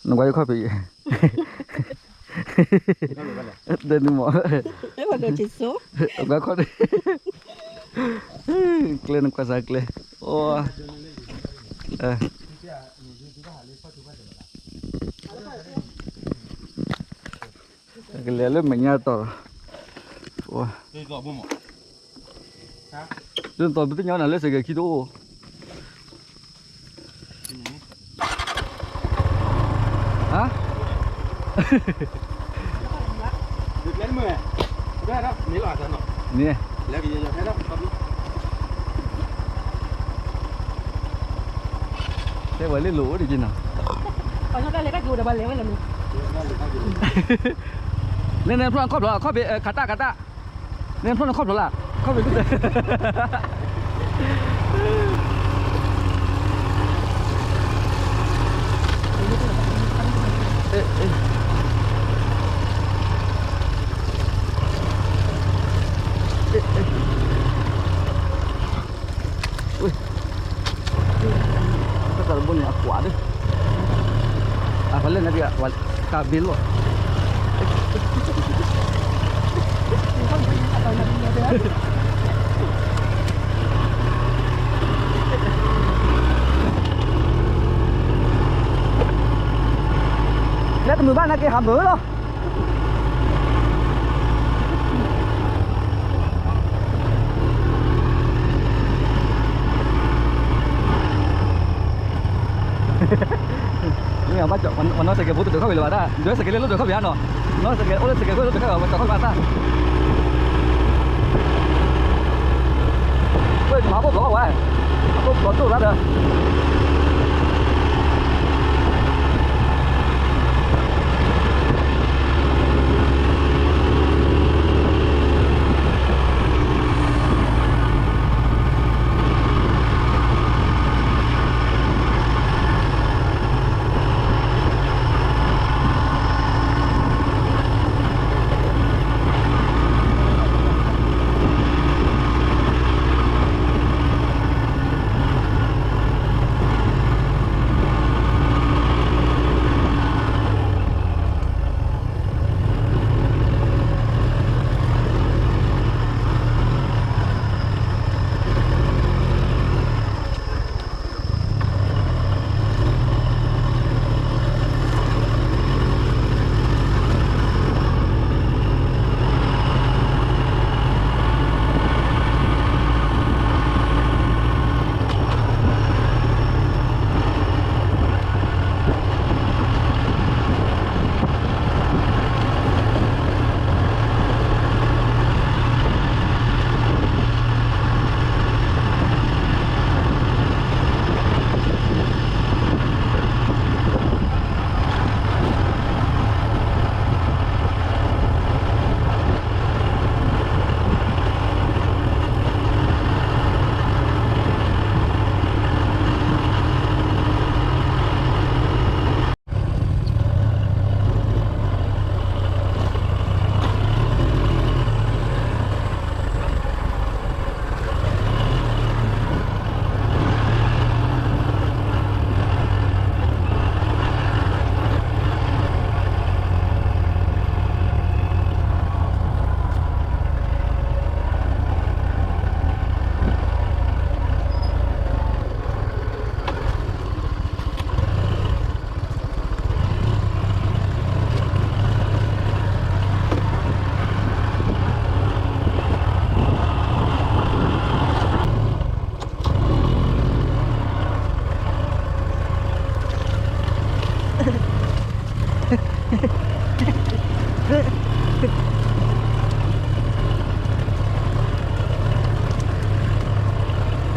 နကွၢ်ယခီၣ်ဖံး, တနုၤမး, ကွၢ်ခီၣ်, ကျဲနကွၢ်စၢ်ကျဲ, အိ, ကလဲၤလၢမဲာ်ညါတီၤ, ဒ်သိးပသ့ၣ်ညါနၤလၢစဲးကဲးခံတအိၣ် ဟါ, န့ၣ်, တဲဝဲလၢလိၤအိၣ်ဒံးက့နီၤ, န့ၣ်န့ၣ် ဖျီၣ်ခီၣ်ဖျီၣ် ခီၣ်ဖံး ခးတၢ်ခးတၢ်, န့ၣ်ဖျီၣ်န့ၣ်ခီၣ်ဖျီၣ်လၢ, ခီၣ်ဖံး တၢ်တဘိန့ၣ်အကွၢ်ဒီး, အဖလဲၣ်န့ၣ် တၢ်ဘ့လီၤ, လၢတမုာ်ဘၣ်နာ်က့ဟးမုာ်လီၤ. မ့ၢ်ဘၣ်ကၠီ, ပှၤနီၢ်စဲးကဲးဖိတဒုးခီၣ်ဖံးလၢၤဘၣ်ဒၣ်, ဒုးစဲးကဲးလၢလိၣ်ဒုးခီၣ်ဖံးဧါနီၤ, နီၢ်စဲးကဲးအိၣ်လၢစဲးကဲးဖိလၢဒုးခီၣ်ဖံး ပှၤကၠီခီၣ်ဖံးဘၣ်တၢ်, ဝဲမၤခိၣ်ဘျီဝဲ, မၤခိၣ်ဘျီဒိၣ်တၢ်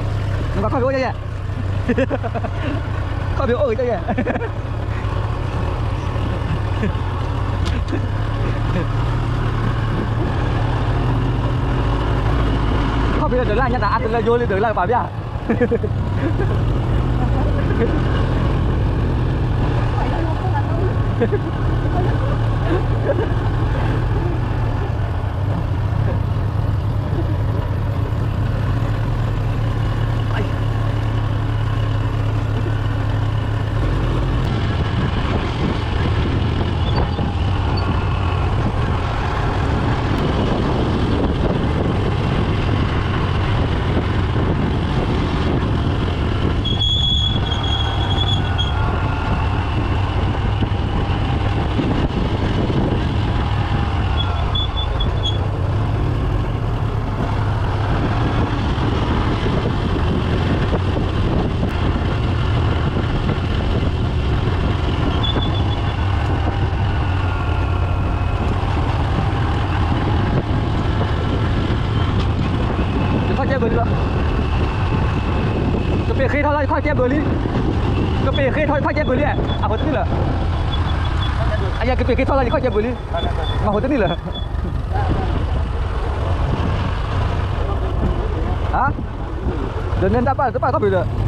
ဒီး နကခီၣ်ဖံးအိၣ်ယဲၢ်ယဲၢ်, ခီၣ်ဖံးအိၣ်ဂ့ၤယဲၢ်ယဲၢ်, ခီၣ်ဖံးလၢဒုးလၢ်ညါတၢ်အါတလၢယိလၢဒုးလၢ်ကပၤဘၣ်. အ ထီၣ်ကဲဘျုးလံ, ကပ့ၤဃ့ထီၣ်ထီၣ်ကဲဘျုးလံ, အဃိတနံၣ်လၢ, အယကပ့ၤဃ့ထီၣ်လီၤယခီၣ်ကဲဘျုးလံ, မၤဟိတနံၣ်လၢ, ဟါ, ဒီးနတၢ်ပာ်တပာ်ထီၣ်ဘျုးဒီး